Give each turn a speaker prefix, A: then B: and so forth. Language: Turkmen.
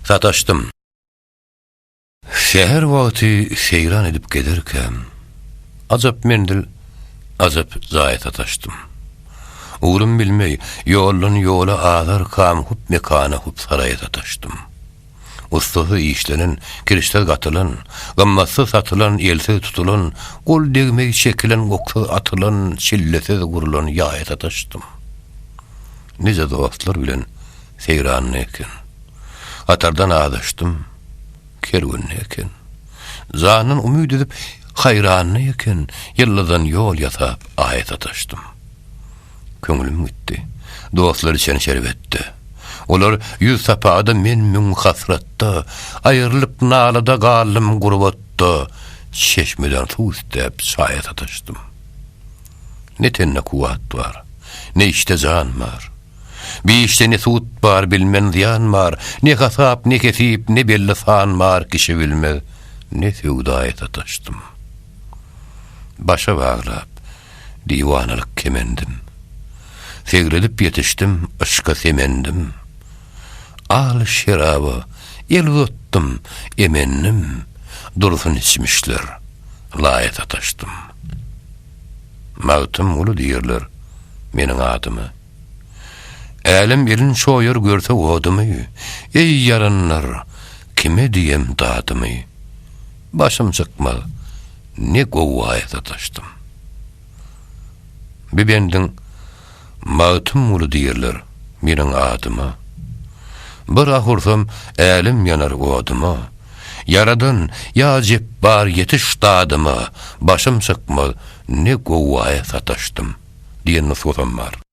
A: Sataşdym. Säher wagty seýran edip gezerkäm, Ajap menzil, ajap jaýa sataşdym. Ugrum bilmeý, ýoldan ýola azarkam Hup mekana, hup saraýa sataşdym. Ussasyz işlenen, kirişsiz gatylan, Gymmatsyz satylan, elsiz tutulan, Gol degmeý çekilen, oksuz atylan, Çillesiz gurlan ýaýa sataşdym. Nije dostlar bilen seýranda eken. Hatardan azaşdym, kerwende eken. Jandan umyt edip, haýranda eken, Ýyldyzdan ýol ýasap, Aýa sataşdym. Köňlüm gitdi, dostlar içen şerbetde. Olar ýüz sapada, men müň hasratda, Aýrylyp nalada galdym gurbatda, Çeşmeden suw istäp, çaýa sataşdym. Ne tende kuwwat bar, ne içde jan bar. Bi işde ne sud bar, bilmen zyýan bar, Ne hasap, ne hesip, ne belli san bar, Kişi bilmez, ne söwdaýa sataşdym. Başa baglap, diwanalyk kemendim. Segredip ýetişdim, yşka semendim. Al şeraba el uzatdym, emendim, Dursun içmişler, laýa sataşdym. Magtymguly diýerler meniň adymy. Älem elin çoýar görse odumy, Eý, ýaranlar, kime diýem dadymy? Başym çykmaz, ne gowgaýa sataşdym. Bi bendiň Magtymguly diýerler meniň adyma. Bir ah ursam, älem ýanar oduma. Ýaradan, ýa Jepbar ýetiş dadyma, Başym çykmaz, ne gowgaýa sataşdym. Diýen nusgasam bar.